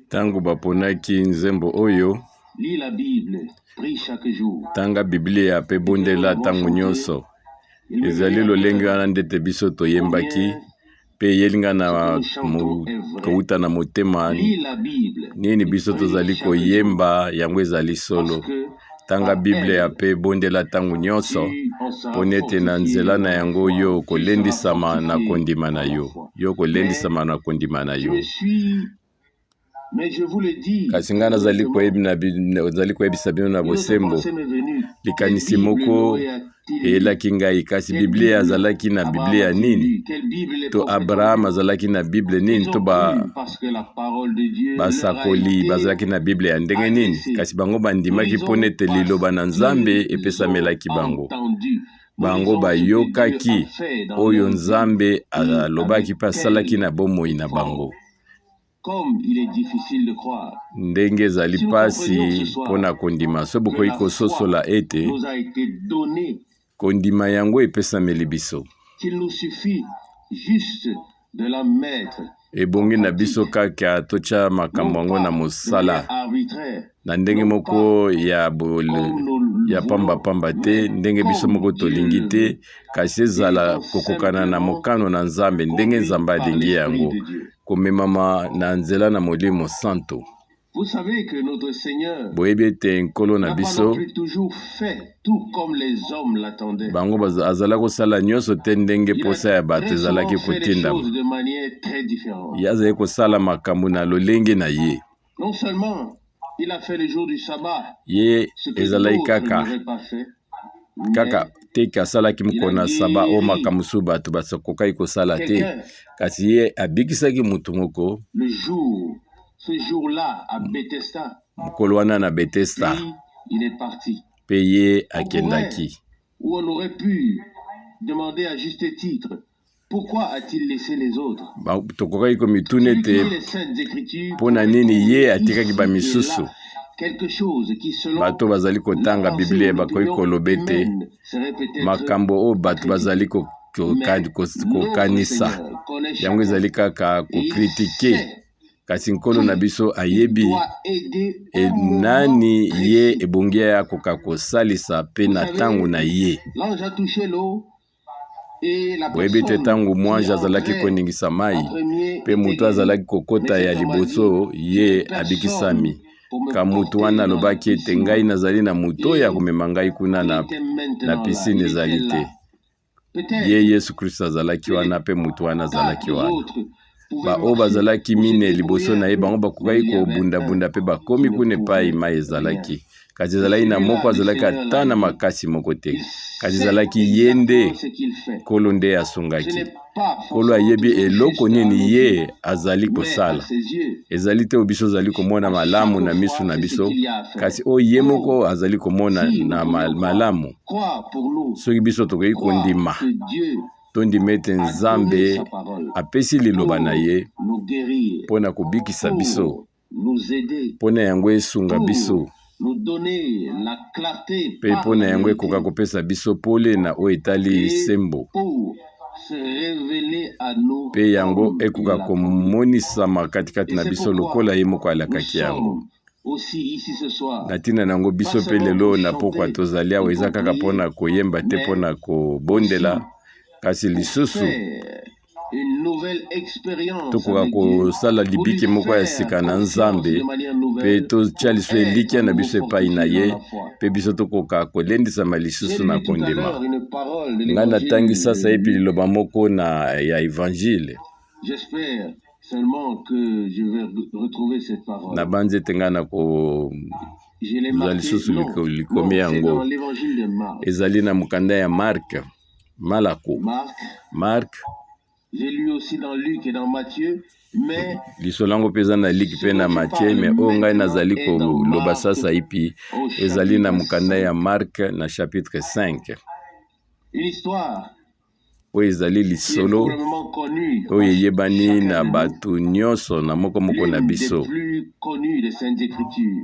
Ntango baponaki nzembo oyo, Tanga Biblia mpe bondela ntango nyonso, ezali lolenge wana nde te biso toyembaki mpe eyeli ngai na kowuta na motema nini biso tozali koyemba yango ezali solo. Tanga Biblia mpe bondela ntango nyonso, mpo nete na nzela na yango yo okolendisama na kondima na yo. Yo okolendisama na kondima na yo. Kasi ngai nazali koyebisa bino na bosembo, likanisi moko eyelaki ngai. Kasi Biblia azalaki na Biblia nini? To Abraham azalaki na Bible nini? To basakoli bazalaki na Bible ya ndenge nini? Kasi bango bandimaki mpo nete liloba na Nzambe epesamelaki bango. Bango bayokaki oyo Nzambe alobaki mpe asalaki na bomoi na bango. Ndenge ezali mpasi mpo na kondima, soki bokoki kososola ete kondima yango epesameli biso, ebongi na biso kaka totya makambo yango na mosala na ndenge moko ya, ya pambapamba te, ndenge biso moko tolingi te, kasi ezala kokokana na mokano na Nzambe, ndenge Nzambe alingi yango. Komemama na nzela na Molimo Santo. Boyebi ete Nkolo na biso bango azala kosala nyonso te ndenge mposa ya bato ezalaki kotindama. Ye azali kosala makambo na lolenge na ye. Ye ezalaki kaka kaka te ke asalaki mokolo na saba oyo makambo mosusu bato bakokaki kosala te, kasi ye abikisaki moto moko mokolo wana na Betesda, mpe ye akendaki. Tokokaki komituna ete mpo na nini ye atikaki bamisusu. Bato bazali kotanga Biblia bakoki koloba ete makambo oyo bato bazali kokanisa yango ezali kaka kokritike, kasi Nkolo na biso ayebi e nani ye ebongi ye akoka kosalisa mpe na ntango na ye. Boyebi ete ntango mwanje azalaki koningisa mai mpe moto azalaki kokota ya liboso, ye abikisami. Ka moto wana alobaki ete ngai nazali na moto oyo akomema ngai kuna na, na pisine ezali te. Ye Yesu Kristo azalaki wana mpe moto wana azalaki wana. Baoyo bazalaki mine liboso na ye, bango bakokaki kobundabunda mpe bakomi kuna epai mai ezalaki. Kasi ezalaki na moko azalaki ata na makasi moko te, kasi ezalaki ye nde Nkolo nde asungaki. Nkolo ayebi eloko nini ye azali kosala. Ezali te oyo biso ozali komona malamu na miso na biso, kasi oyo ye moko azali komona na malamu. Soki biso tokoki kondima, tondima ete Nzambe apesi liloba na ye mpo na kobikisa biso, mpo na yango esunga biso mpe mpo na yango ekoka kopesa biso pole na oyo etali sembo, mpe yango ekoka komonisama katikati na biso lokola ye moko alakaki yango. Na ntina na yango biso mpe lelo na pokwa tozali awa, eza kaka mpo na koyemba te, mpo na kobondela, kasi lisusu tokoka kosala libiki moko ya sika na Nzambe mpe totya lisusu elikya na biso epai na ye mpe biso tokoka kolendisama lisusu na kondima. Ngai natangi sasaipi liloba moko na ya Evangile. Nabanzi ete ngai nakozwa lisusu likomi yango. Ezali na mokanda ya Mark, Malako, Mark. Lisolo yango mpe eza na Luc mpe na Matthieu, me oyo ngai nazali koloba sasaipi ezali na mokanda ya Mark na chapitre 5. Oyo ezali lisolo oyo eyebani na bato nyonso na moko moko na biso.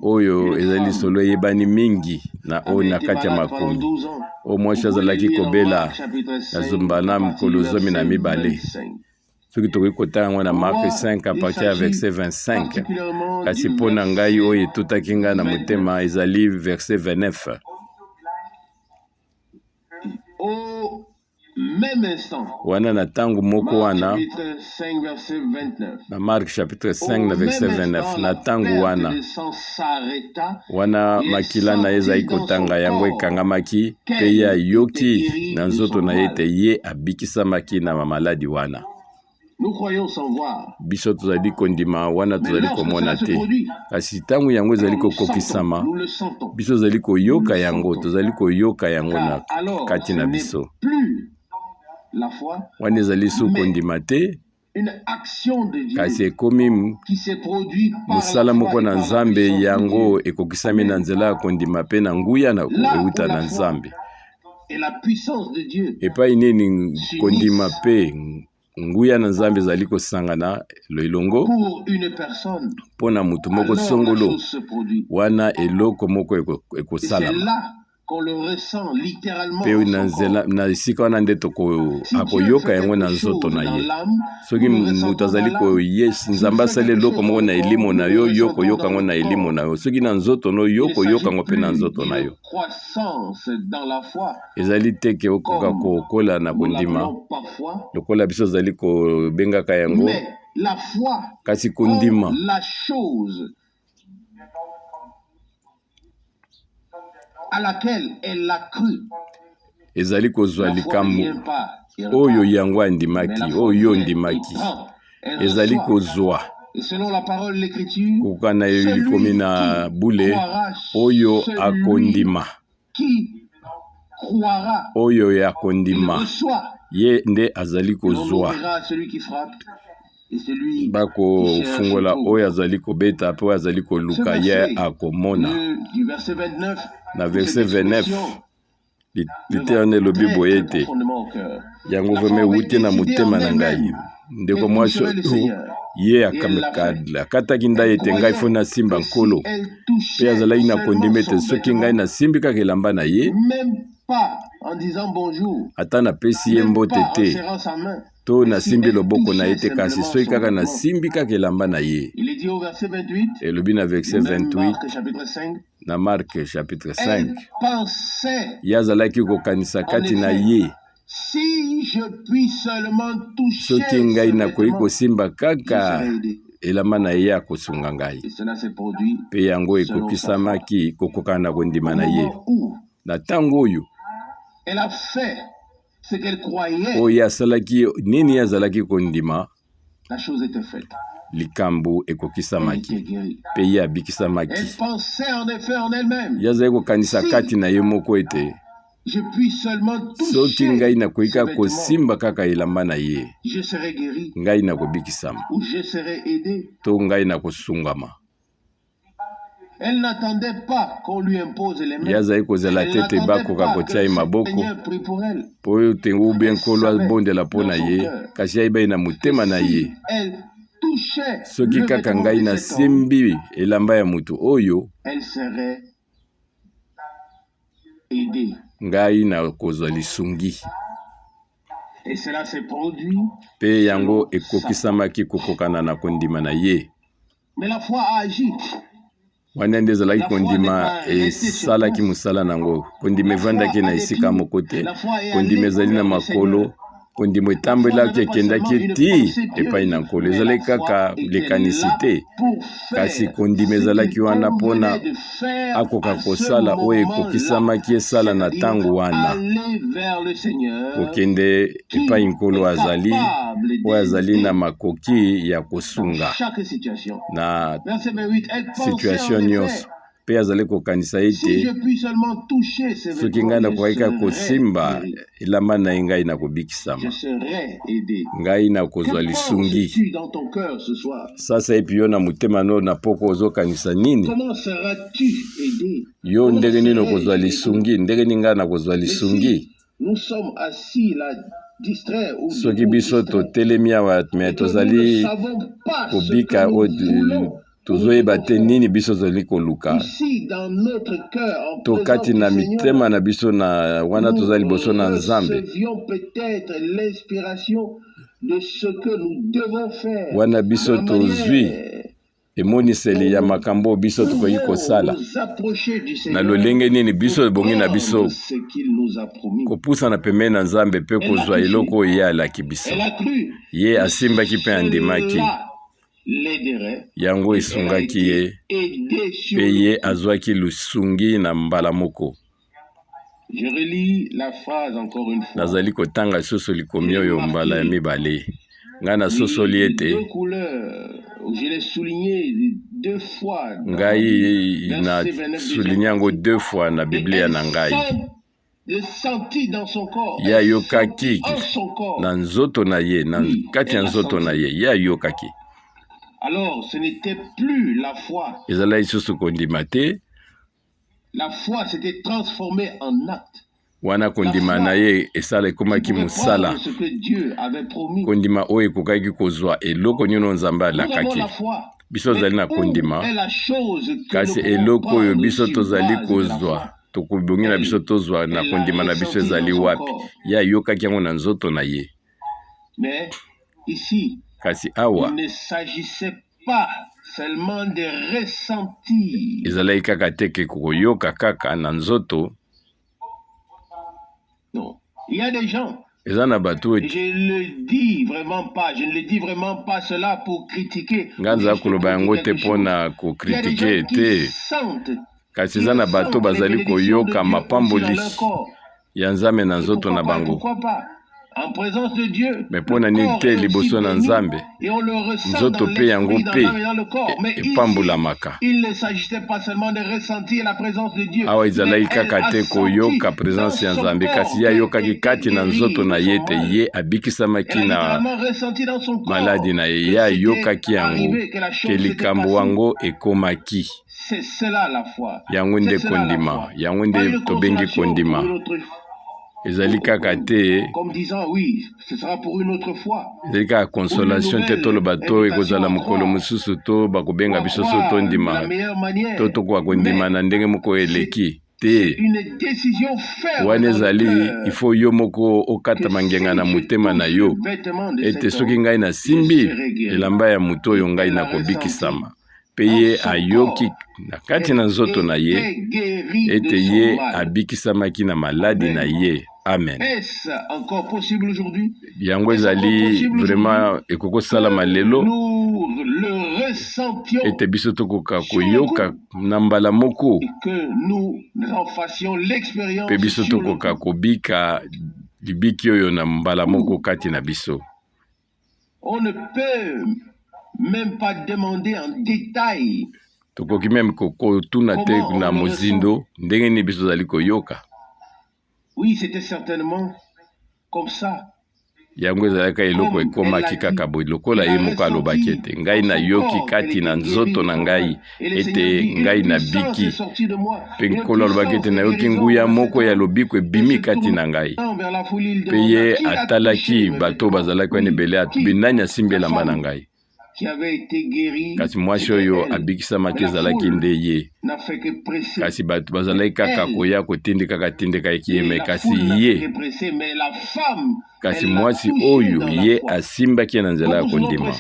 Oyo ezali lisolo eyebani mingi na oyo na kati ya makomi. Oyo mwasi azalaki kobela na zumba na mokolo 12. Soki tokoki kotanga yango na Mark 5 à partir ya verset 25, kasi mpo na ngai oyo etutaki ngai na motema ezali verset 29. Wana na ntango moko wana, na Mark chapitre 5 na verset 29, na ntango wana wana makila na ye ezali kotanga, yango ekangamaki, mpe ye ayoki na nzoto na ye ete ye abikisamaki na maladi wana. Biso tozali kondima wana tozali komona te, kasi ntango yango ezali kokokisama, biso tozali koyoka yango, tozali koyoka yango na kati na biso. Wana ezali su kondima te, kasi ekomi mosala moko na Nzambe, yango ekokisami na nzela ya kondima mpe na nguya na euta na Nzambe. Epai nini kondima mpe nguya na Nzambe ezali kosangana elongo mpo na moto moko songolo, wana eloko moko ekosalama. Mpe na nzela na esika wana nde akoyoka yango na nzoto na ye. Soki moto azali koye, Nzambe asali eloko moko na elimo na yo, yo koyoka yango na elimo na yo. Soki na nzoto no, yo koyoka yango mpe na nzoto na yo. Ezali te ke okoka kokola na kondima lokola biso ozali kobengaka yango, kasi kondima ezali kozwa likambo oyo yango andimaki, oyo yo ondimaki, ezali kozwa kokoka na likomi na bule oyo akondima, oyo ya kondima ye nde azali kozwa. Bakofungola oyo azali kobeta mpe oyo azali koluka ye akomona. Na verset 29, liteya wana elobi boye ete yango vraimen ewuti na motema na ngai. Ndeko mwasi oyo ye akataki ndai ete ngai fo nasimba Nkolo, mpe azalaki na kondima ete soki ngai nasimbi kaka elamba na ye, ata napesi ye mbote te to nasimbi loboko na ye te, kasi soki kaka nasimbi kaka elamba na ye. Elobi na verset 28 na Mark chapitre 5, ye azalaki kokanisa kati na ye, soki ngai nakoki kosimba kaka elamba na ye, akosunga ngai. Mpe yango ekokisamaki kokokana na kondima na ye. Na ntango oyo oyo asalaki nini ye azalaki kondima, likambo ekokisamaki mpe ye abikisamaki. Ye azali kokanisa kati na ye moko ete soki ngai nakoki kaka kosimba kaka elamba na ye, ngai nakobikisama to ngai nakosungama. Ye azali kozela te ete bakoka kotia ye maboko mpo ete ube Nkolo abondela mpo na ye, kasi ayebaki na motema na ye, soki kaka ngai nasimbi elamba ya moto oyo, ngai nakozwa lisungi. Mpe yango ekokisamaki kokokana na kondima na ye. Wana nde ezalaki kondima esalaki mosala na yango. Kondima evandaki na esika moko te. Kondima ezali na makolo. Kondima etambelaki, ekendaki ti epai na Nkolo. Ezalaki kaka likanisi te, kasi kondima ezalaki wana mpona akoka kosala oyo ekokisamaki esala na ntango wana, kokende epai Nkolo azali, oyo azali na makoki ya kosunga na situation nyonso. Mpe azali kokanisa ete soki ngai nakokaki kaka kosimba elamba na ye, ngai nakobikisama, ngai nakozwa lisungi. Sasa epi yo na motema no na poko ozokanisa nini? Yo ndenge nini okozwa lisungi? Ndenge nini ngai nakozwa lisungi? Soki biso totelemi awa me tozali kobika oyo, tozoyeba te nini biso tozali koluka to kati na mitema na biso na wana toza liboso na Nzambe. Wana biso tozwi emoniseli ya makambo oyo biso tokoki kosala, na lolenge nini biso ebongi na biso kopusana pembeni na Nzambe mpe kozwa eloko oyo ye alaki biso. Ye asimbaki mpe andimaki. Yango esungaki ye, mpe ye azwaki lisungi na mbala moko. Nazali kotanga lisusu likomi oyo mbala ya mibale. Ngai nasosoli ete ngai na souligne yango deux fois na Biblia na ngai. Ye ayokaki na nzoto na ye, na kati ya nzoto na ye, ye ayokaki. Ezalaki lisusu kondima te. La foi s'était transformée en acte. Wana kondima na ye esala ekomaki mosala, kondima oyo ekokaki kozwa eloko nini Nzambe alakaki. Biso tozali na kondima, kasi eloko oyo biso tozali kozwa, tokobongi na biso tozwa na kondima na biso ezali wapi? Ye ayokaki yango na nzoto na ye. Kasi awa ezalaki kaka te ke koyoka kaka na nzoto. Eza na bato oyo ngai naza koloba yango te mpo na kokritike te, kasi eza na bato bazali koyoka mapamboli ya Nzambe na nzoto na bango. Me mpo na nini te liboso na Nzambe nzoto mpe yango mpe epambolamaka? Awa ezalaki kaka te koyoka presence ya Nzambe, kasi ye ayokaki kati na nzoto na ye ete ye abikisamaki na maladi na ye. Ye ayokaki yango ke likambo yango ekomaki. Yango nde kondima, yango nde tobengi kondima. Ezali kaka te, ezali kaka consolation te, toloba to ekozala mokolo mosusu to bakobenga biso so tondima to tokoka kondima na ndenge moko eleki te. Wana ezali ifo yo moko okata ngenga na motema na yo ete soki ngai nasimbi elamba ya moto oyo ngai nakobikisama. Mpe ye ayoki na kati na nzoto na ye ete ye abikisamaki na maladi na ye. Amen. Yango ezali vraiment ekoki kosalama lelo ete biso tokoka koyoka na mbala moko mpe biso tokoka kobika libiki oyo na mbala moko kati na biso. On ne peut même pas demander en détail. Tokoki meme kotuna te na mozindo ndenge nini biso tozali koyoka. Oui, c'était certainement comme ça. Yango ezalaka eloko ekomaki kaka boye, lokola ye moko alobaki ete ngai nayoki kati na nzoto na ngai ete ngai nabiki. Mpe Nkolo alobaki ete nayoki nguya moko ya lobiko ebimi kati na ngai. Mpe ye atalaki bato bazalaki wana ebele, atubi nani asimbi elamba na ngai. Kasi mwasi oyo abikisamaki ezalaki nde ye. Kasi bato bazalaki kaka koya kotindikaka tindikaki ye, me kasi ye, kasi mwasi oyo ye asimbaki ye na nzela ya kondima.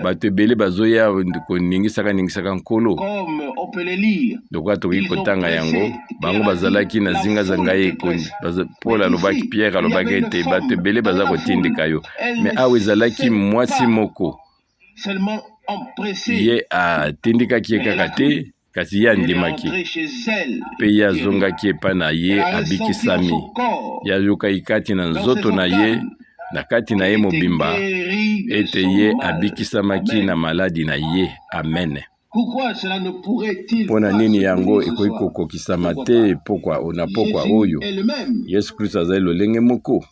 Bato ebele bazoya koningisaka ningisaka Nkolo, lokola tokoki kotanga yango. Bango bazalaki na zingazanga ye. Paul alobaki, Pierre alobaki ete bato ebele baza kotindika yo, me awa ezalaki mwasi moko, ye atindikaki ye kaka te, kasi ye andimaki mpe ye azongaki epai na ye abikisami. Ye ayokaki kati na nzoto na ye, na kati na ye mobimba, ete ye abikisamaki na maladi na ye. Amen. Mpo na nini yango ekoki kokokisama te pokwa na pokwa oyo? Yesu Kristo azali lolenge moko.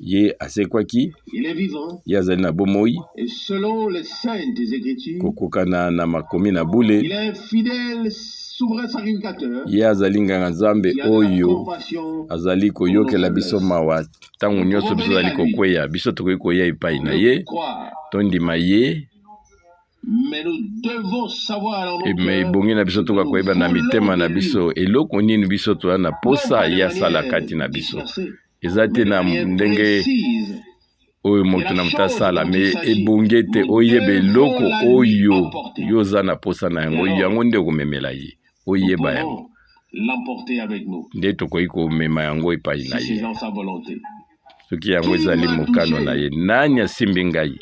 Ye asekwaki, ye azali na bomoi, kokokana na makomi na bule. Ye azali nganga Nzambe oyo azali koyokela biso mawa ntango nyonso biso tozali kokweya. Biso tokoki koya epai na ye, tondima ye. Me ebongi na biso toka koyeba na mitema na biso eloko nini biso toza na posa ye asala kati na biso. Eza te na ndenge Oyo moto na moto asala, me ebongi ete oyeba eloko oyo yo oza na posa na yango, yango nde okomemela ye, oyeba yango nde tokoki komema yango epai na ye, soki yango ezali mokano na ye. Nani asimbi ngai?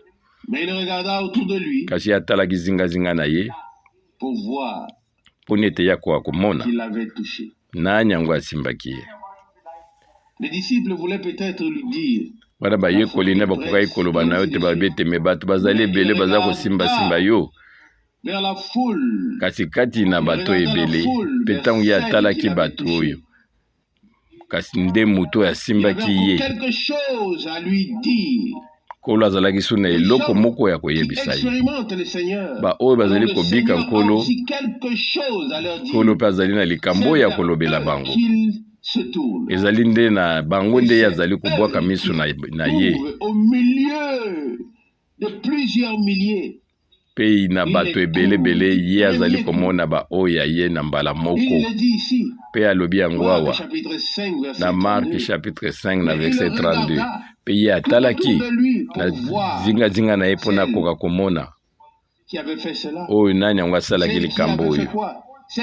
Kasi atalaki zingazinga na ye mpo ete ye akoka komona nani yango asimbaki ye. Wana bayekoli na bakokaki koloba na yo te, balobi ete me bato bazali ebele, baza kosimbasimba yo. Kasi kati na bato ebele, mpe ntango ye atalaki bato oyo, kasi nde moto oyo asimbaki ye, Nkolo azalaki su na eloko moko ya koyebisa ye. Baoyo bazali kobika Nkolo, Nkolo mpe azali na likambo ya kolobela bango. Ezali nde na bango nde ye azali kobwaka miso na ye. Mpe na bato ebele-bele ye azali komona baoyo ya ye na mbala moko. Mpe alobi yango awa na Mark chapitre 5 na verset 32. Mpe ye atalaki na zingazinga na ye mpo na koka komona oyo nani yango asalaki likambo oyo.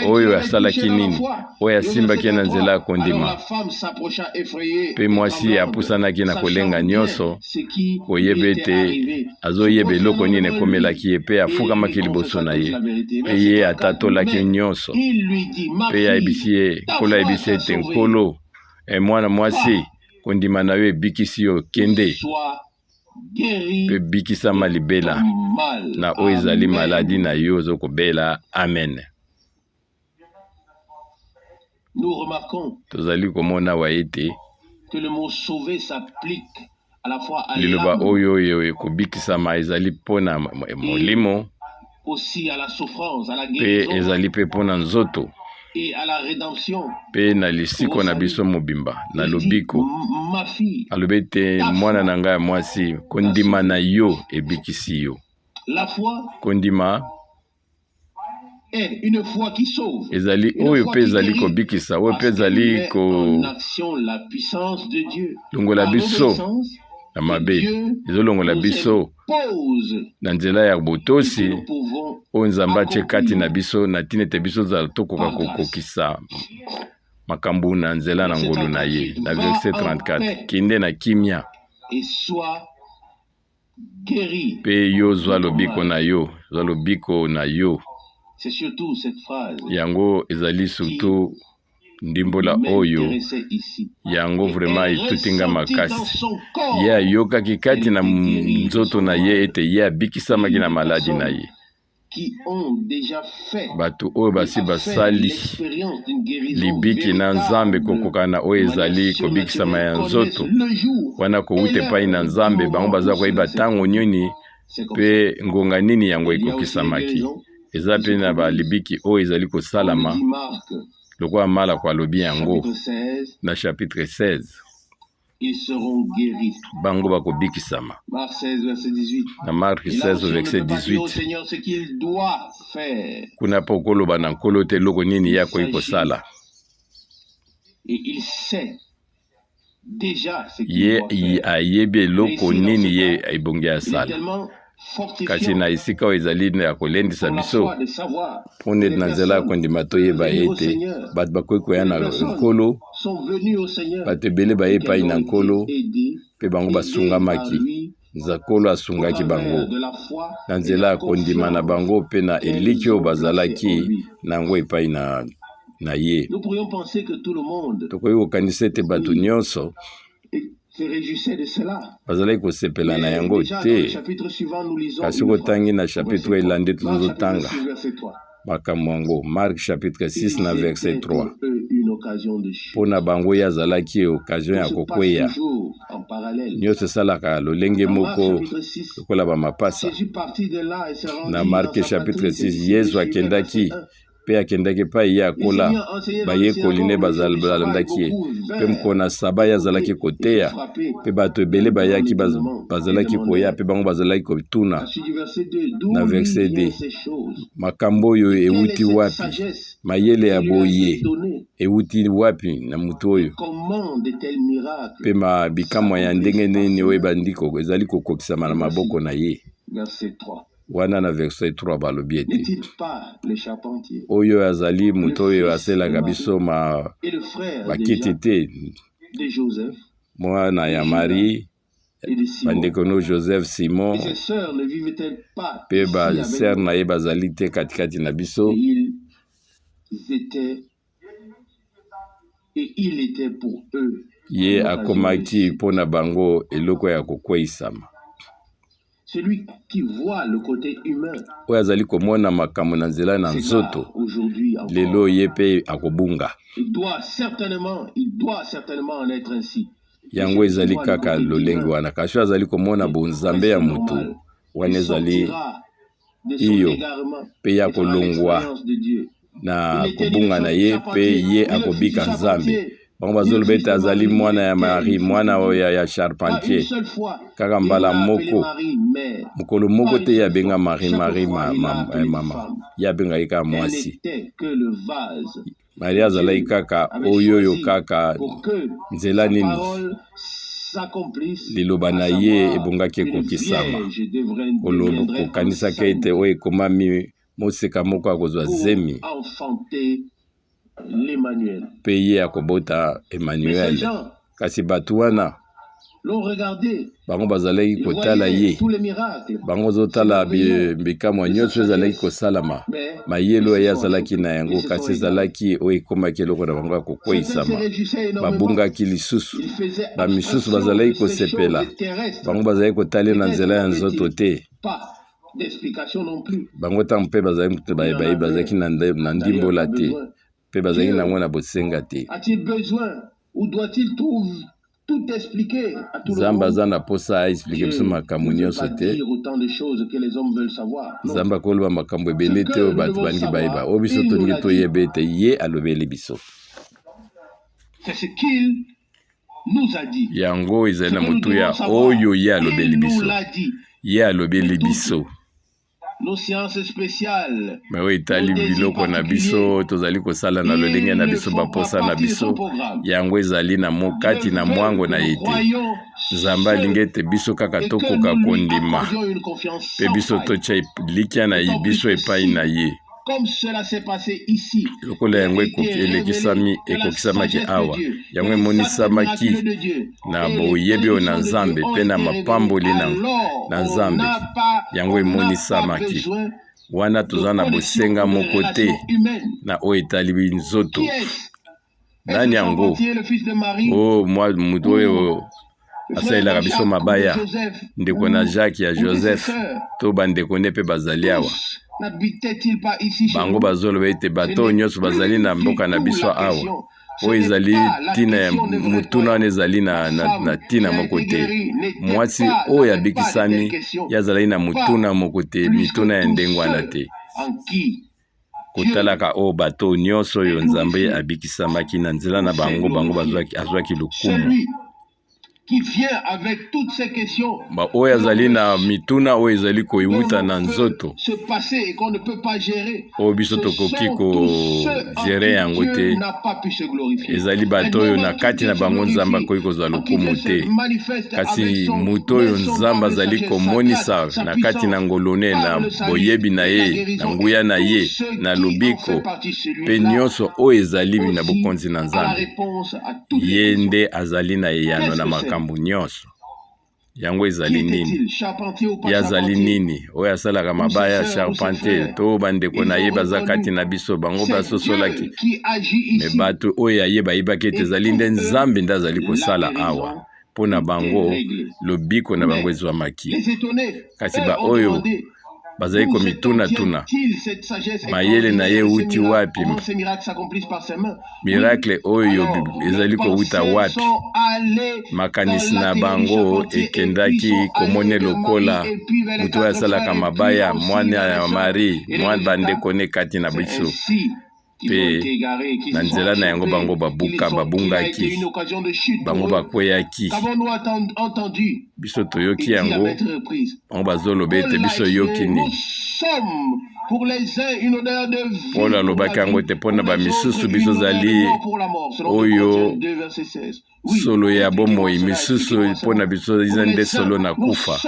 Oyo asalaki nini? Oyo asimbaki ye na nzela ya kondima. Mpe mwasi apusanaki na kolenga nyonso, koyeba ete azoyeba eloko nini ekomelaki ye, mpe afukamaki liboso na ye, mpe ye atatolaki nyonso. Mpe ayebisi ye, Nkolo ayebisi ete, Nkolo, eh, mwana mwasi, kondima na yo ebikisi yo, kende mpe bikisama libela na oyo ezali maladi na yo ozo kobela. Amen. Tozali komona awa ete liloba oyo oyo ekobikisama ezali mpo na molimo mpe ezali mpe mpo na nzoto mpe na lisiko na biso mobimba na lobiko. Alobi ete, mwana na ngai ya mwasi, kondima na yo ebikisi yo. Kondima ezali oyo mpe ezali kobikisa, oyo mpe ezali kolongola biso na mabe, ezolongola biso na nzela ya botosi oyo Nzambe atie kati na biso, na ntina ete biso tozala tokoka kokokisa makambo na nzela na ngolu na ye. Na verset 34, kende na kimia mpe yo zwa lobiko na yo, zwa lobiko na yo. Yango ezali surtout ndimbola oyo, yango vraiment etuti nga makasi. Ye ayokaki kati na nzoto na ye ete ye abikisamaki na maladi na ye. Bato oyo basi basali libiki na Nzambe kokokana na oyo ezali kobikisama ya nzoto wana kowuta epai na Nzambe, bango baza koyeba ntango nini mpe ngonga nini yango ekokisamaki. Eza mpe na balibiki oyo ezali kosalama lokola Malako alobi yango na chapitre 16. Bango bakobikisama. Na Mark 16 verset 18, kuna mpo okoloba na Nkolo te eloko nini ye akoki kosala. Ye ayebi eloko nini ye ebongi asala. Kasi na esika oyo ezali ya kolendisa biso mpo neti na nzela ya kondima toyeba ete bato bakoki koya na Nkolo, bato ebele baye epai na Nkolo mpe bango basungamaki. Nkolo asungaki bango na nzela ya kondima na bango mpe na elikya oyo bazalaki na yango epai na ye. Tokoki kokanisa ete bato nyonso bazalaki kosepela na yango te, kasi soki otangi na chapitre elandi, tozotanga makambo yango, Mark chapitre 6 na verset 3. Mpo na bango ye azalaki occasion ya kokweya. Nyonso esalaka lolenge moko lokola bamapasa. Na Mark chapitre 6, Yesu akendaki. Mpe akendaki epai ye akola, bayekoli ne balandaki ye. Mpe mokolo na saba ye azalaki koteya, mpe bato ebele bayaki, bazalaki koya, mpe bango bazalaki kotuna na verset 2, makambo oyo ewuti wapi? Mayele ya boye ewuti wapi na moto oyo? Mpe bikamwa ya ndenge nini oyo ebandi ezali kokokisama na maboko na ye? Wana na verset 3 balobi ete oyo azali moto oyo asalelaka biso ma bakiti te, mwana ya Marie, bandeko no Joseph, Simon mpe basere na ye bazali te katikati na biso? Ye akomaki mpo na bango eloko ya kokweisama. Oyo azali komona makambo na nzela na nzoto lelo, ye mpe akobunga. Yango ezali kaka lolenge wana. Kasi oyo azali komona bonzambe ya moto wana ezali iyo, mpe ye akolongwa na kobunga na ye, mpe ye akobika Nzambe. Bango bazoloba ete azali mwana ya Marie, mwana oyo ya charpentier. Kaka mbala moko, mokolo moko te ye abenga Marie Marie ma, ma, eh, mama. Ye abengaki kaka mwasi. Marie azalaki kaka oyoyo kaka nzela nini liloba na ye ebongaki ekokisama, kokanisaka ete oyo ekomami, moseka moko akozwa zemi mpe ye akobota Emmanuel. Kasi bato wana bango bazalaki kotala ye, bango bazotala bikamwa nyonso ezalaki kosalama, mayele oyo ye azalaki na yango, kasi ezalaki oyo ekomaki eloko na bango ya kokweisama. Babungaki lisusu. Bamisusu bazalaki kosepela, bango bazalaki kotala na nzela ya nzoto te. Bango ntango mpe bazalaki na ndimbola te, mpe bazalaki nango na bosenga te. Nzambe aza na mposa aexplike biso makambo nyonso te. Nzambe akoloba makambo ebele te oyo bato balingi bayeba. Oyo biso tolingi toyeba ete ye alobeli biso. Yango ezali na motuya oyo ye alobeli biso. Ye alobeli biso. Me oyo etali biloko na biso tozali kosala na lolenge na biso, baposa na biso, yango ezali na kati na mwango na ye te. Nzambe alingi ete biso kaka tokoka kondima mpe biso totya elikya na biso epai na ye. Lokola yango elekisami, ekokisamaki awa, yango emonisamaki na boyebi oyo na Nzambe mpe na mapamboli na Nzambe, yango emonisamaki wana. Toza na bosenga moko te na oyo etali nzoto. Nani yango? O oh, mwa moto oyo asalelaka biso mabaya, ndeko na Jacques ya Joseph, to bandeko nde mpe bazali awa. Bango bazoloba ete bato oyo nyonso bazali na mboka na biso awa. Oyo ezali ntina ya motuna wana ezali na ntina moko te. Mwasi oyo abikisami, ye azalaki na motuna moko te, mituna ya ndenge wana te. Kotalaka oyo bato oyo nyonso oyo Nzambe abikisamaki na nzela na bango, bango azwaki lokumu. Ba oyo azali na mituna oyo ezali koiwuta na nzoto, oyo biso tokoki kogere yango te, ezali bato oyo na kati na bango Nzambe akoki kozwa lokumu te. Kasi moto oyo Nzambe azali komonisa na kati na ngolone, na boyebi na ye, na nguya na ye, na lobiko, mpe nyonso oyo ezali na bokonzi na Nzambe, ye nde azali na eyano na makambo nyonso. Yango ezali nini? Ye azali nini? Oyo asalaka mabaya, charpentier, to bandeko na ye baza kati na biso, bango basosolaki. Me bato oyo ya ye bayebaki ete ezali nde Nzambe nde azali kosala awa. Mpo na bango, lobiko na bango ezwamaki. Kasi baoyo Bazali komitunatuna mayele na ye euti wapi, miracle oyo ezali kowuta wapi. Makanisi na bango ekendaki komone lokola moto oyo asalaka mabaya, mwana ya Marie, mwa bandeko ne kati na biso. Mpe na nzela na yango bango babuka, babungaki, bango bakweyaki. Biso toyoki yango, bango bazoloba ete biso yoki nini? Paul alobaki yango ete mpo na bamisusu biso ozali oyo solo ya bomoi, misusu mpo na biso eza nde solo na kufa.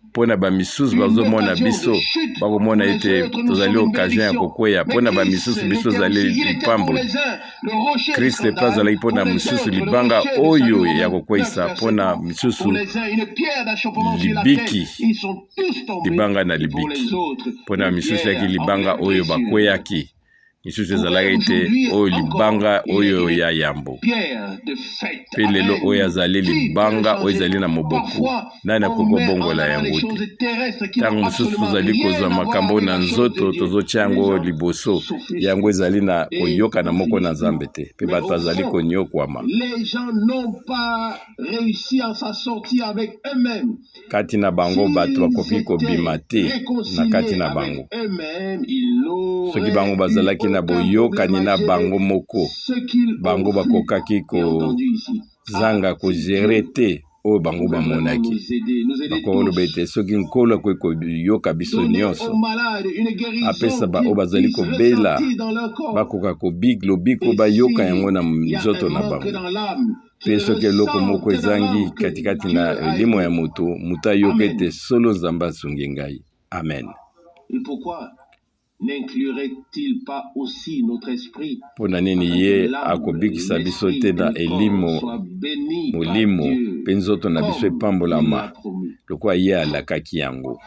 Mpo na bamisusu bazomona biso, bakomona ete tozali occasion ya kokweya. Mpo na bamisusu biso tozali lipamboli. Kristo mpe azalaki mpo na mosusu libanga oyo ya kokweyisa, mpo na misusu libiki, libanga na libiki, mpo na misusu yaki libanga oyo bakweyaki. Misusu ezalaki ete oyo libanga oyo ya yambo, mpe lelo oyo azali libanga oyo ezali na moboko, nani akoki kobongola yango te. Ntango mosusu tozali kozwa makambo na nzoto, tozotya yango liboso, yango ezali na koyokana moko na Nzambe te, mpe bato bazali konyokwama. Kati na bango bato bakoki kobima te na kati na bango. Soki bango bazalaki na boyokani na bango moko, bango bakokaki kozanga kogere te oyo bango bamonaki. Bakoki koloba ete soki Nkolo akoki koyoka biso nyonso, apesa baoyo bazali kobela bakoka kobik lobiko, bayoka yango na nzoto na bango. Mpe soki eloko moko ezangi katikati na elimo ya moto, moto ayoka ete solo Nzambe asungi ngai. Amen. Mpo na nini ye akobikisa biso te na elimo, molimo, mpe nzoto na biso epambolama lokola ye alakaki yango?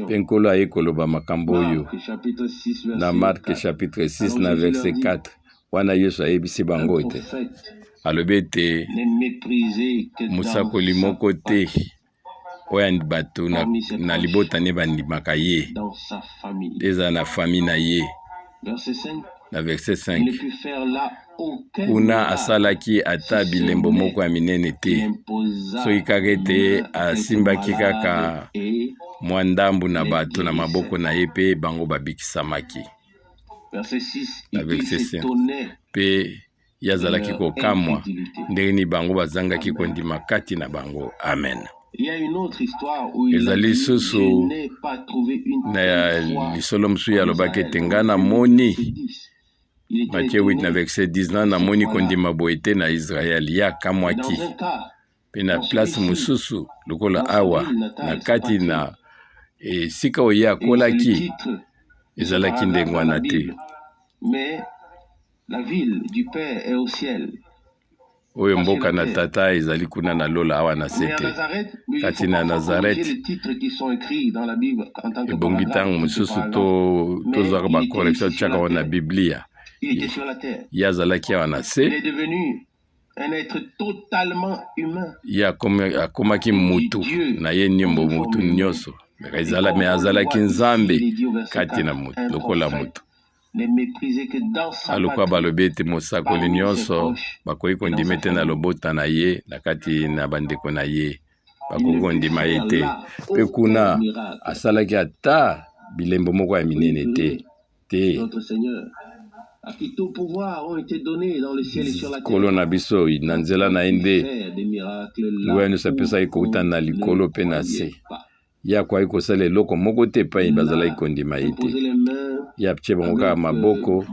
Mpe Nkolo aye koloba makambo oyo na Mark chapitre 6 na verset 4. Wana Yesu ayebisi bango ete, alobi ete mosakoli moko te oyo bato na, na libota ne bandimaka ye, ezala na famille na ye. Na verset 5, kuna asalaki ata bilembo moko ya minene te, soki kaka ete asimbaki kaka mwa ndambu na bato na maboko na ye mpe bango babikisamaki. Na verset 5, mpe ye azalaki kokamwa ndenge nini bango bazangaki kondima kati na bango. Amen. Ezali lisusu na lisolo mosusu ye alobaki ete ngai namoni, Matthieu 8 na verset 19, namoni kondima boye te na Israël. Ye akamwaki. Mpe na place mosusu lokola awa na kati na esika oyo ye akolaki, ezalaki ndenge wana te. Oyo mboka na tata ezali kuna na lola, awa na se te. Kati na Nazareth, ebongi ntango mosusu tozwaka ba correction, totyaka wana na Biblia. Ye azalaki awa na se, ye akomaki mutu na ye nyombo mutu nyonso, me azalaki Nzambe kati na mutu lokola mutu. Alokola balobi ete mosakoli nyonso bakoki kondima ete na lobota na ye, na kati na bandeko na ye, bakoki kondima ye te. Mpe kuna asalaki ata bilembo moko ya minene te te. Nkolo na biso, na nzela na ye nde nguya nyonso apesaki kouta na likolo mpe na se. Ye akokaki kosala eloko moko te epai bazalaki kondima ye te. Ye atie bango kaka maboko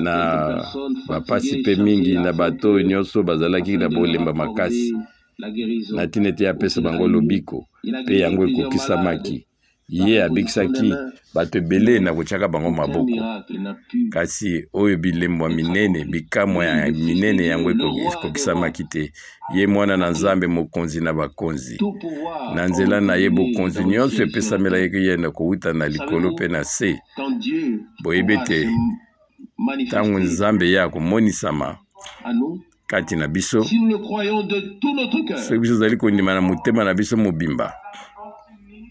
na bapasi mpe mingi na bato oyo nyonso bazalaki na bolemba makasi, na ntina ete apesa bango lobiko, mpe yango ekokisamaki. Ye abikisaki bato ebele na kotiaka bango maboko, kasi oyo bilembo ya minene, bikamwa ya minene yango ekokisamaki te. Ye mwana na Nzambe, mokonzi na bakonzi, na nzela na ye bokonzi nyonso epesamelaki ye na kowuta na likolo mpe na se. Boyebi ete ntango Nzambe ye akomonisama Kati na biso, Si nous le croyons de tout notre cœur, soki biso tozali kondima na motema na biso mobimba,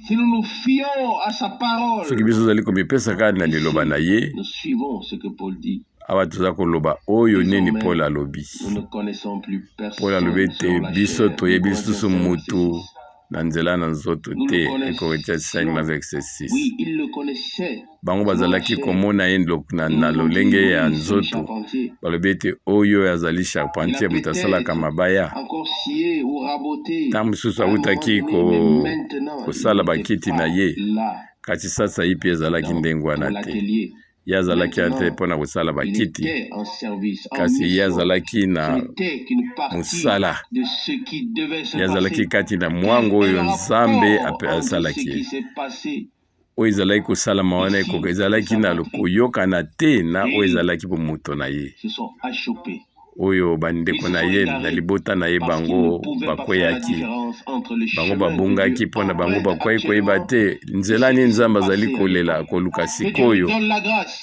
si nous nous fions à sa parole, soki biso tozali komipesa kaka na liloba ici, na ye, nous suivons ce que Paul dit. awa toza koloba oyo nini Désormais, Paul alobi. nous ne connaissons plus Paul alobi personne ete selon la biso chair. 2 toyebi Corinthiens lisusu 5, verset mutu 6. na nzela na nzoto Nous le te. 1 Corinthiens 5 na connaissions. verset 6. Oui, ils le connaissaient Bango selon la bazalaki chair. komona ye na, Ils na nous ont dit, lolenge ya oui, c'est le nzoto. charpentier. Balobi ete oyo azali Il a charpentier, moto asalaka peut-être mabaya. encore scié ou raboté Ntango mosusu à un moment awutaki donné, mais maintenant, il kosala n'était bakiti na pas ye, là kasi sasa ye mpe ezalaki dans, ndenge pour wana te. l'atelier. Ye azalaki wana te Maintenant, mpo na kosala il bakiti, était en service, en kasi ye mission. azalaki Ce na n'était qu'une partie mosala. de ce qui devait se Ye azalaki passer. kati na Quel mwango est le oyo Nzambe rapport entre ce asalaki qui ye. s'est passé Oyo ezalaki kosalama wana ici ekoka et ezalaki sa na patrie? koyokana te na oyo Et ezalaki bomoto na ye. ils se sont achoppés. Oyo Ils bandeko se na sont ye na égarés libota na ye parce qu'ils ne bango pouvaient pas faire la bakweyaki, différence entre le bango chemin que Dieu babungaki mpo na bango emprunte bakwei koyeba actuellement te et nzela ce nini qui s'est Nzambe azali passé à kolela l'époque. koluka Que Dieu nous sikoyo. donne la grâce,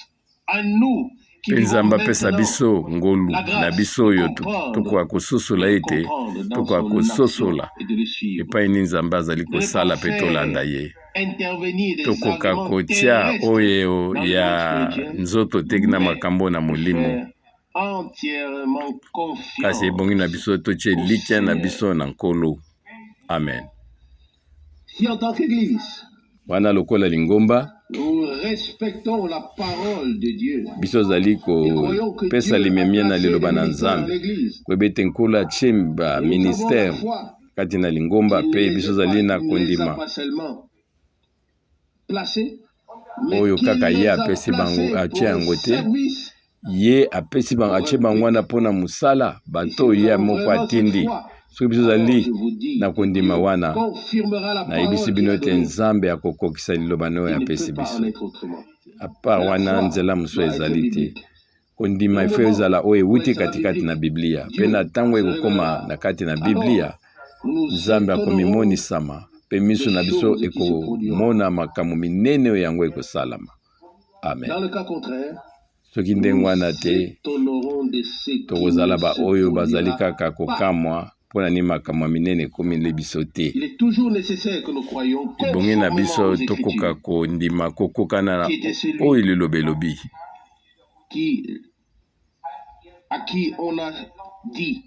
à nous qui Mpe vivons Nzambe apesa maintenant, biso ngolu la na grâce biso de oyo comprendre, tokoka kososola de le ete comprendre dans tokoka son action kososola et de le suivre. epai nini Nzambe azali De ne pas kosala mpe tolanda faire ye. intervenir des Tokoka arguments kotia terrestres oyo dans le domaine ya spirituel, nzoto te na mais makambo na de molimo, faire entièrement kasi ebongi na confiance biso totie au elikya na Seigneur. biso na Nkolo. Amen. Si en tant qu'Église, Wana lokola lingomba, nous respectons la parole de Dieu biso ozali et croyons que kopesa Dieu a limemia na placé liloba des na ministères dans Nzambe, l'Église, koyeba ete Nkolo atie et nous avons la baministère foi kati na lingomba, qu'il ne mpe les biso a ozali pas, na il ne les a kondima pas seulement placés, mais oyo qu'il kaka ye les a apesi bango, placés atie pour un yango te. service, Ye apesi bango, pour atie un bango but. wana mpona mosala Et si bato nous oyo ye avons moko vraiment cette atindi. foi, Soki biso alors ozali je vous dis na que kondima Dieu wana, confirmera la nayebisi parole qu'il bino a ete donnée. Nzambe akokokisa liloba na oyo Il ne apesi peut pas biso. en être autrement. À part La wana, foi nzela mosusu doit être ezali te. biblique. Kondima Nous efo devons ezala oyo pour ewuti sera katikati na biblique. Biblia, mpe Dieu na ntango se ekokóma révélera. na kati na Alors, Biblia, nous nous Nzambe étonnerons akomimonisama mpe miso des na biso choses qui se produiront. ekomona makambo minene oyo yango ekosalama. Amen. Dans le cas contraire, Soki ndenge nous wana te, s'étonnerons de ce qui tokozala ne se baoyo bazali produira kaka pas. kokamwa mpo na nini makambo ya minene ekomeli biso te. Il est toujours nécessaire que nous croyions Ebongi na conformément biso aux tokoka Écritures, kondima kokokana na qui était celui oyo liloba elobi, qui, à qui on a dit,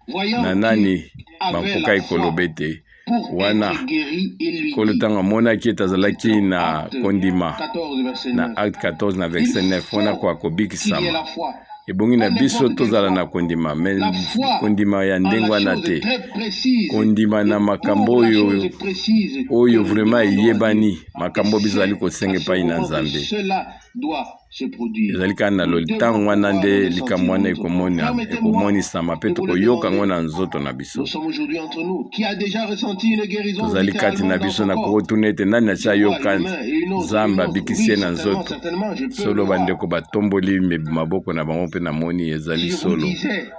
na voyant qu'il nani avait la bakokaki foi koloba ete pour wana être guéri, il lui Nkolo dit, ntango amonaki ete c'est azalaki dans na Acte kondima 14, verset na 9. Acte 14 na Il verset 9 mpona faut koka qu'il y ait kobikisama. la foi. Ebongi Pas na biso n'importe quelle tozala na foi. kondima, me La foi kondima ya en la ndenge wana chose te, très précise kondima et na makambo pour la oyo chose précise que oyo nous vraiment demandons à Dieu. eyebani, Et makambo oyo biso ezali c'est à kosenga ce epai na moment que Nzambe. cela doit se produire. Ezali kaka na Nous ntango devons wana pouvoir nde le likambo ressentir dans wana notre corps. Permettez-moi ekomonisama mpe de vous le tokoyoka yango demander. na nzoto na biso. Nous sommes aujourd'hui entre nous. Qui a déjà ressenti une guérison Tozali kati littéralement na dans biso son na corps? kokotuna ete nani asi Je vois une ayoka main et une autre, Nzambe une autre. abikisi Oui, ye na certainement, nzoto. certainement, je peux le Solo voir. bandeko batomboli maboko na bango mpe namoni ezali Si je vous solo. disais,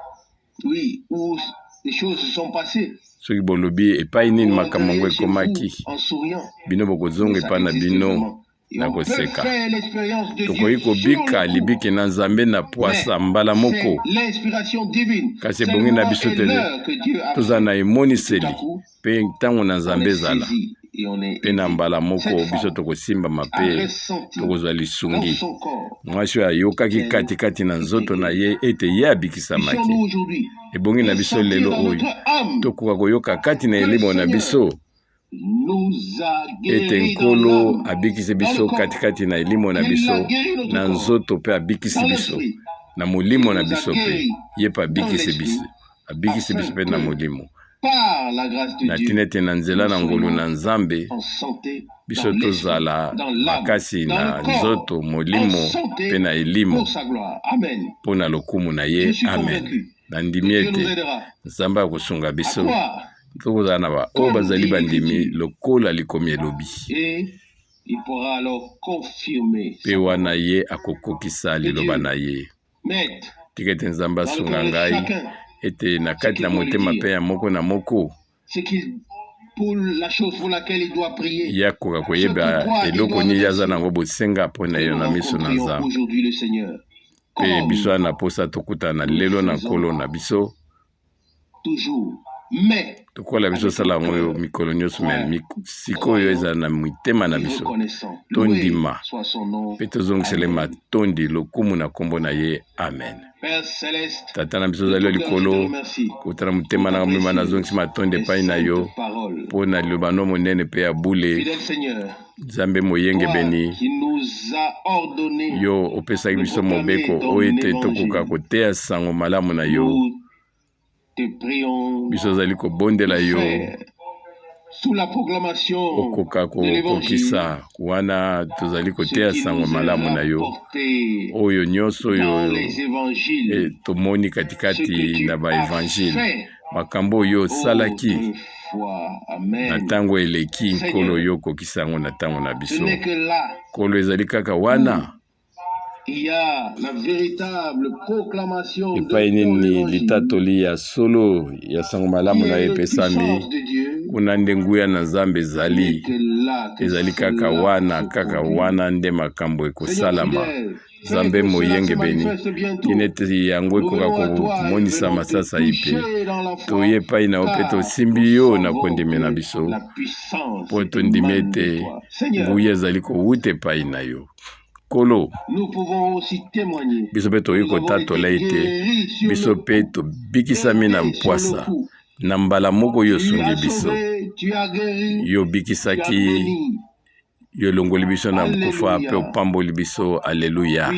oui, où les choses se sont passées, Soki bolobi epai nini vous makambo yango rentreriez chez vous ekomaki, en souriant. bino Mais bokozonga ça epai na existe bino vraiment. Et na on peut koseka. faire l'expérience de Dieu Tokoki sur le kobika coup. libiki na Nzambe na Mais pwasa mbala c'est moko, l'inspiration divine. kasi C'est le ebongi na moment biso et te l'heure que Dieu a tozala fait. na Tout emoniseli à coup, mpe ntango na on Nzambe est ezala, saisi et on est mpe na aidé. mbala moko Cette biso femme tokosimbama a mpe ressenti tokozwa dans lisungi. son corps Mwasi oyo ayokaki qu'elle katikati na était nzoto na guérie. ye ete ye abikisamaki. Puissions-nous aujourd'hui Ebongi na biso ressentir lelo dans oyo notre âme tokoka koyoka kati na que le elimo na Seigneur biso nous a ete guéris dans Nkolo l'âme, abikisi dans le biso corps, katikati na elimo na qu'il biso, a guéri notre na corps, nzoto mpe abikisi dans biso l'esprit, na qu'il molimo na nous a biso mpe guéris ye mpe dans abikisi l'esprit, biso, abikisi biso afin mpe na que molimo. par la grâce de Na Dieu, ntina ete na nzela nous na ngolu soyons na Nzambe en santé biso dans l'esprit, tozala dans l'âme, makasi dans na le corps, nzoto, en molimo mpe santé na elimo pour sa gloire. Amen. mpo na lokumu na Je ye. suis Amen. convaincu que Nandimi Dieu nous ete aidera Nzambe akosunga à biso croire tokozala na baoyo comme bazali dit bandimi l'Écriture. lokola likomi elobi, Et il pourra alors confirmer mpe sa wana parole. ye akokokisa Que liloba Dieu na ye. mette Tika ete Nzambe dans le asunga cœur de ngai chacun ete na ce kati qu'il na doit lui motema mpe dire, ya moko na moko ce qu'il pour la chose pour laquelle il doit prier, ye akoka ce koyeba pourquoi il eloko doit nini ye aza remercier. nango bosenga mpo na Que ye nous na miso na rencontrions Nzambe. aujourd'hui le Seigneur. Mpe biso wana na mposa tokutana lelo na Nkolo na biso. Lokola biso osala yango oyo mikolo nyonso, me sikoyo ezala na mitema na biso, tondima mpe tozongisele matondi lokumu na nkombo na ye. Amen. Tata na biso ozali wa likolo, kouta na motema na mobimba nazongisi matondi epai na yo mpo na liloba no monene mpe ya bule. Nzambe moyengebeni, yo opesaki biso mobeko oyo ete tokoka koteya sango malamu na yo. Biso ozali kobondela yo okoka kokokisa wana tozali koteya sango malamu na yo, oyo nyonso oyo e, tomoni katikati na baevangile, makambo oyo osalaki na ntango eleki. Nkolo, yo okokisa yango na ntango na biso. Nkolo, ezali kaka wana epai nini litatoli ya solo ya sango malamu na yo epesami, kuna nde nguya na Nzambe ezali. Ezali kaka wana, kaka wana nde makambo ekosalama. Nzambe moyengebeni, tina ete yango ekoka komonisama sasaipi. Toye epai na yo mpe tosimbi yo na kondimela biso, mpo tondimi ete nguya ezali kowuta epai na yo. Nkolo, biso mpe tokoki kotatola ete biso mpe tobikisami na mpwasa na mbala moko. Yo osungi biso, yo obikisaki, yo olongoli biso na kufa mpe opamboli biso. Aleluya.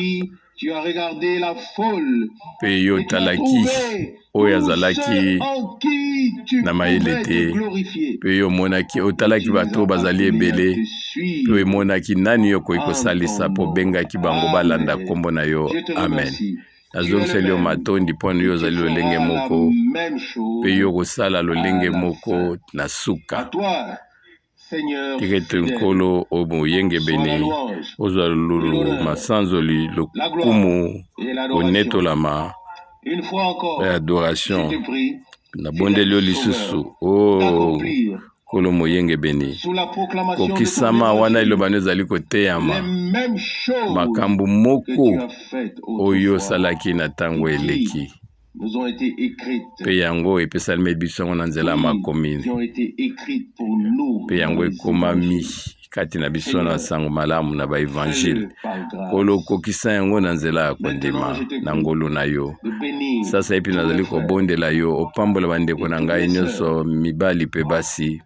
Mpe yo otalaki oyo azalaki na mayele te, mpe yo omonaki, otalaki bato oyo bazali ebele, mpe emonaki nani yo okoki kosalisa, mpo obengaki bango balanda nkombo na yo. Amen. Nazongiseli yo matondi mpo na yo ozali lolenge moko, mpe yo okosala lolenge moko na suka. Tika ete Nkolo oyo moyengebene ozwa lulu masanzoli, lokumu, konetolama mpe adoration. Nabondeli yo lisusu, o oh, Nkolo moyengebene, kokisama wana liloba no ezali koteyama, makambo moko oyo osalaki na ntango eleki mpe yango epesalemi biso yango na nzela ya makomi, mpe yango ekomami kati na biso na sango malamu na baevangile. Nkolo, kokisa yango na nzela ya kondima na ngolu na yo. Sasa epi nazali kobondela yo opambola bandeko na ngai nyonso, mibali mpe basi,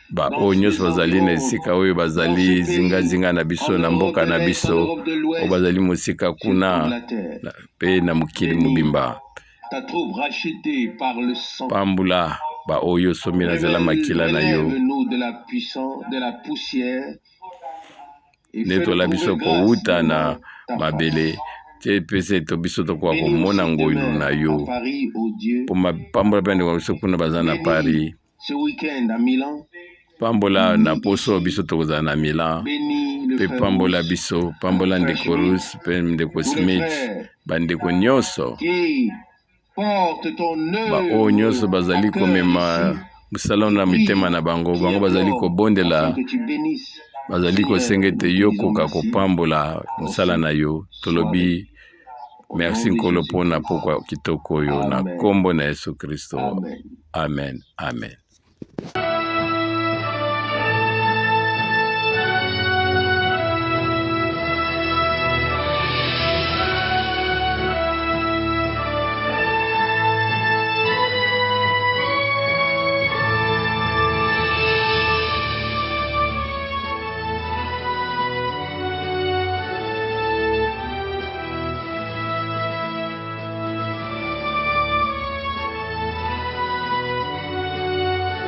baoyo nyonso bazali na esika oyo bazali zingazinga na biso, na mboka na biso, oyo bazali mosika kuna mpe na mokili mobimba. Pambola baoyo osombi na nzela makila na yo. Netola biso kowuta na mabele te, epesa ete biso tokoka komona ngolu na yo. Mpo pambola mpe ndeko biso kuna baza na Paris. Pambola na poso biso tokozala na Milan, mpe pambola biso, pambola ndeko Ruth mpe ndeko Smith, bandeko nyonso, baoyo nyonso bazali komema mosala na mitema na bango. Bango bazali kobondela, bazali kosenga ete yo koka kopambola mosala na yo. Tolobi merci, Nkolo, mpo na pokwa kitoko oyo, na nkombo na Yesu Kristo. Amen, amen.